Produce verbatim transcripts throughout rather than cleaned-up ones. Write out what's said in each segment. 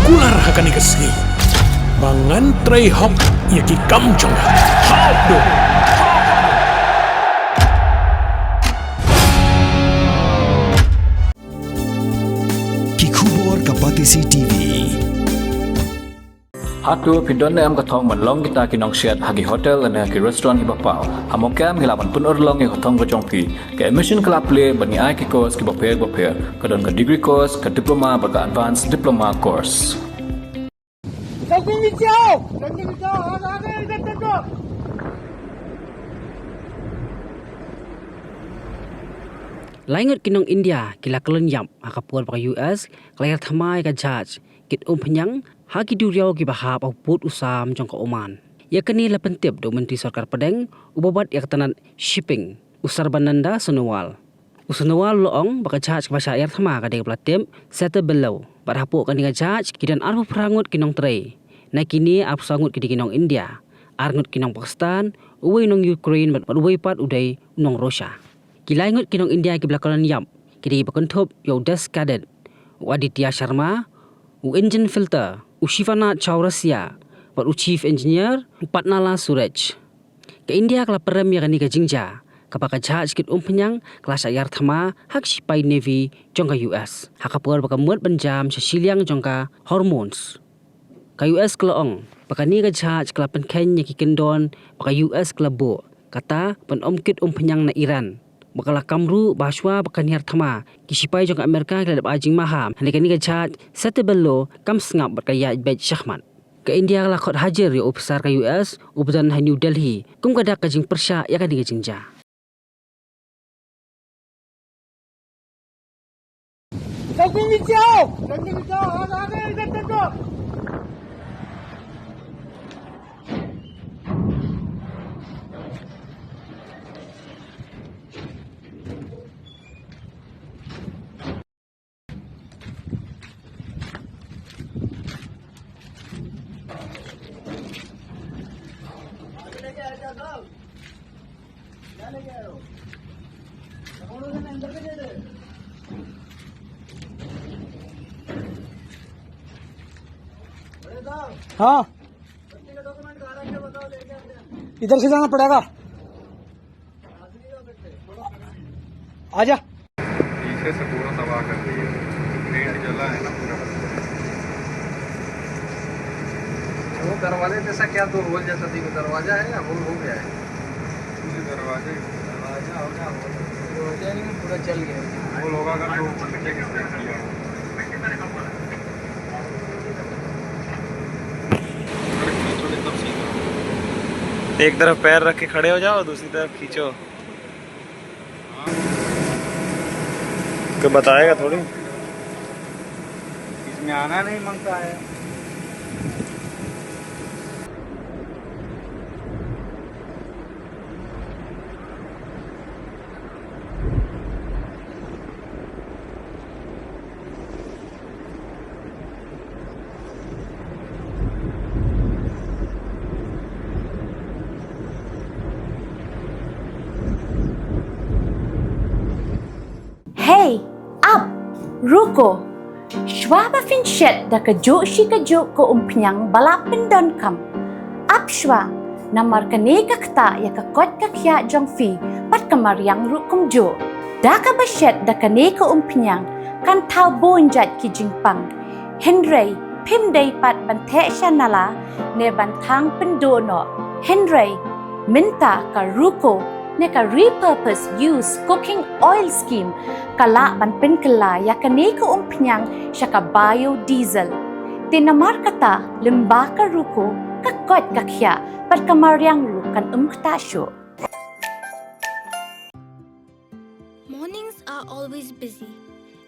Kular ha kane ka sngi ba ngan trei hok ïa ki kam jong nga. Hap dum. Ki khubor ka Batesi T V. Hato phi don ne em ka thong ban long kita ki nongsiat ha ki hotel ne ha ki restaurant kiba paw? Ha Mawkyrwat ngi lah ban pynurlong ïa ka thong ka jong phi. Ka admission ka la plie bad ngi ai ki course kiba pher ba pher. Ka don ka degree course, ka diploma bad ka advanced diploma course. Lai ngut ki nong India ki la kyllon ïap ha ka por ba ka U S ka la ïar thma ïa ka jahaj kit umphniang ha ki duriaw kiba hap ha u pud u sam jong ka Oman. Ïa kane la pyntip da u Myntri Sorkar Pdeng uba bat ïa ka tnat shipping, u Sarbananda Sonowal. U Sonowal u la ong ba ka jahaj kaba shah ïar thma ka dei kaba la tip Sete Bello bad hapoh kane ka jahaj ki don arphew phra ngut ki nongtrei. Na kine arphew saw ngut ki dei ki nong India, ar ngut ki nong Pakistan, uwei u nong Ukraine bad, bad uwei pat u dei u nong Russia. Ki lai ngut ki nong India kiba la kyllon ïap ki dei kiba kynthup ïa u desk cadet, u Aditya Sharma, u engine fitter, u Shivanath Chaurasia bad u chief engineer, u Patnala Suresh. Ka India ka la pynrem ïa kane ka jingjia kaba ka jahaj kit umphniang ka la shah ïar thma ha ki shipai Navy jong ka U S ha ka por ba ka mut ban jam sha shiliang jong ka Hormuz. Ka U S ka la ong ba kane ka jahaj ka la pynkheiñ ïa ki kyndon ba ka U S ka la buh, kata ban ym kit umphniang na Iran. Ba ka la kam ruh ba shuwa ba kan ïar thma, ki shipai jong ka Amerika ki la dep ai jingmaham, hynrei kane ka jahaj Sete Bello kam sngap bad ka ïaid beit shakhmat. Ka India ka la khot hajir ïa u ophisar ka U S uba don ha New Delhi kum ka dak ka jingpyrshah ïa kane ka jingjia. हाँ, इधर से जाना पड़ेगा। आजा। पीछे से पूरा तबाह कर दिया। ग्रिल जला है ना पूरा। वो दरवाजे जैसा क्या, दो होल जैसा दिख, दरवाजा है या होल हो गया है? पूरे दरवाजे। दरवाजा होगा, होल। दरवाजा नहीं, पूरा जल गया। होल होगा अगर तो ऊपर से किसने किया होगा। एक तरफ पैर रख के खड़े हो जाओ, दूसरी तरफ खींचो। कोई बताएगा थोड़ी। इसमें आना नहीं मांगता है। Hey, ap, ruko. Shuwa ba phin shet da kajuh shi kajuh ka umphniang ba la pyndonkam, ap shuwa, namar kane ka ktah ïa ka koit ka khiah jong phi bad ka mariang ruh kumjuh. Da kaba shet da kane ka umphniang kan thaw bun jait ki jingpang. Hynrei phim dei pat ban theh sha nala ne ban thang pynduh noh. Hynrei mynta ka ruko ne ka repurpose use cooking oil scheme ka lah ban pynkylla ïa kane ka umphniang sha ka biodiesel. Te namar kata lyngba ka ruko ka koit ka khiah bad ka mariang ruh kan ym ktah shuh. Mornings are always busy.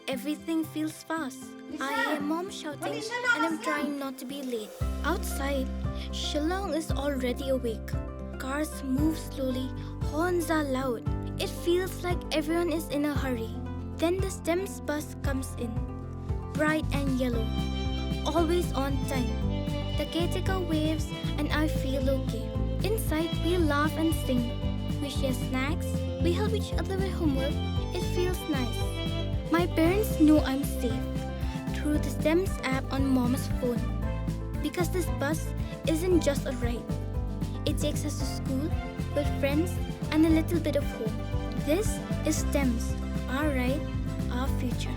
Everything feels fast. I hear mom shouting and I'm trying not to be late. Outside, Shillong is already awake. Cars move slowly, horns are loud. It feels like everyone is in a hurry. Then the STEMS bus comes in. Bright and yellow, always on time. The caretaker waves and I feel okay. Inside, we laugh and sing. We share snacks, we help each other with homework. It feels nice. My parents know I'm safe. through the STEMS app on Mom's phone. Because this bus isn't just a ride, it takes us to school, with friends, and a little bit of home. This is STEMS, our ride, our future.